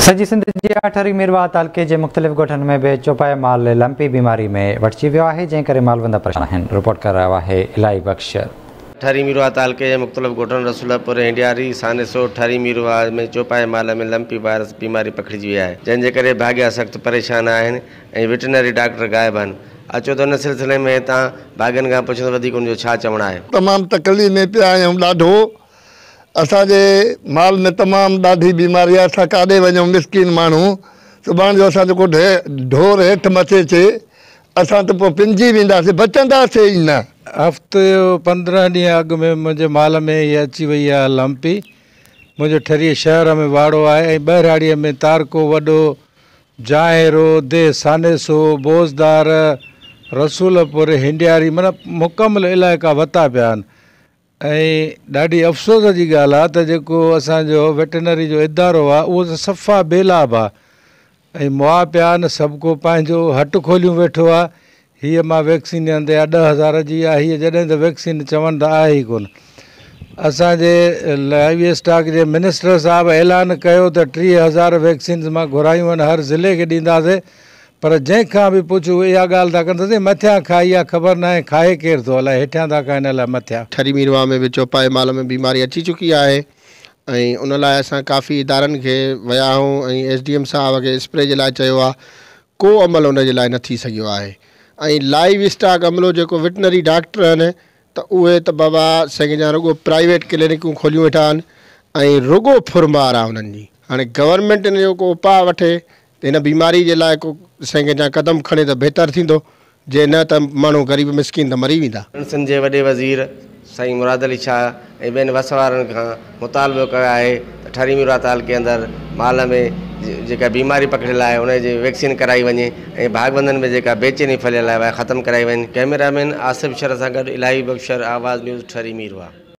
سڄي سنڌ جيان ٺري ميرواهه تعلقي جي مختلف ڳوٺن ۾ به چوپائي مال لمپي بيماري ۾ وٺجي ويو آهي جنهن ڪري مالوندا پريشان آهن رپورٽ ڪري رهيو آهي الاهي بخش. ٺري ميرواهه تعلقي جي مختلف ڳوٺن رسولپور، هنڊياري، سانيسو، ٺري ميرواهه ۾ چوپائي مال ۾ لمپي وائرس بيماري پکڙجي وئي آهي جنهن جي ڪري ڀاڳيا سخت پريشان آهن ۽ وٽرنري ڊاڪٽر غائب آهن اچو ته ان سلسلي ۾ هتان ڀاڳين کان پڇون ته وڌيڪ ان جو ڇا چوڻ آهي. تمام تڪليف ۾ پيا آهيون ڏاڍو اسان جي مال ۾ تمام ڏاڍي بيماري آهي اسان ڪاڏي وڃون مسڪين ماڻهو سڀاڻ جو اسان جو ڪو ڍور هيٺ مٿي ٿئي اسان ته پوء پنجي وينداسين بچنداسين ئي نه. هفتو 15 ڏينهن اڳ ۾ منهنجي مال ۾ هيء اچي وئي آهي لمپي. منهنجو ٺريء شهر ۾ واڙو آهي ۽ ٻهراڙيء ۾ تارڪو وڏو، جانهيرو، ديهه سانيسو، بوزدار، رسولپور، هنڊياري معنيٰ مڪمل علائقا وتا پيا آهن. ۽ ڏاڍي افسوس جي ڳالهه آ ته جيڪو اسان جو ويٽرنري جو ادارو آ اهو ته صفا بي لاڀ آ ۽ مئا پيا آهن سڀ ڪو پنهنجو هٽ کوليون ويٺو آ هيء مان ويڪسين ڏيان ته اها 10,000 جي آ هيء جڏهن ته ويڪسين چون ته آهي ئي ڪونه اسان جي لائيو اسٽاڪ جي منسٽر صاحب اعلان ڪيو ته 30,000 ويڪسينز مان گهرايون آهن هر ضلعي کي ڏينداسي پر جنهن کان به پڇ اهي اها ڳالهه ٿا ڪن ته سائين مٿيان کائي اها خبر ناهي کائي ڪير ٿو الائي هيٺيان ٿا کائن الائي مٿيان. ٺري ميرواهه ۾ به چوپائي مال ۾ بيماري اچي چڪي آهي ۽ ان لاء اسان ڪافي ادارن کي ويا آهيون ۽ ايس ڊي ايم صاحب کي اسپري جي لاء چيو آهي ڪو عمل ان جي لاء نه ٿي سگهيو آهي ۽ لائيو اسٽاڪ عملو جيڪو وٽنري ڊاڪٽر آهن ته اهي ته بابا سائين جا رڳو پرائيويٽ ڪلينڪون کوليون ويٺا آهن ۽ رڳو ڦرمار آهي انهن جي هاڻي گورنمينٽ ان جو ڪو اپاء وٺي ته هن بيماري جي لاء ڪو سائين جا قدم کڻي ته بهتر ٿيندو جي نه ته ماڻهو غريب مسڪين ته مري ويندا. سنڌ جي وڏي وزير سائين مراد علي شاهه ۽ ٻين وس وارن کان مطالبو ڪيو آهي ته ٺري ميرواهه تعلقي اندر مال ۾ جيڪا بيماري پکڙيل آهي ان جي ويڪسين ڪرائي وڃي ۽ ڀاڳوندن ۾ جيڪا بيچيني ڦهليل آهي اها ختم ڪرائي وڃي. ڪئميرا مين آصف شر سان گڏ الاهي بخش شر، آواز نيوز، ٺري ميرواهه.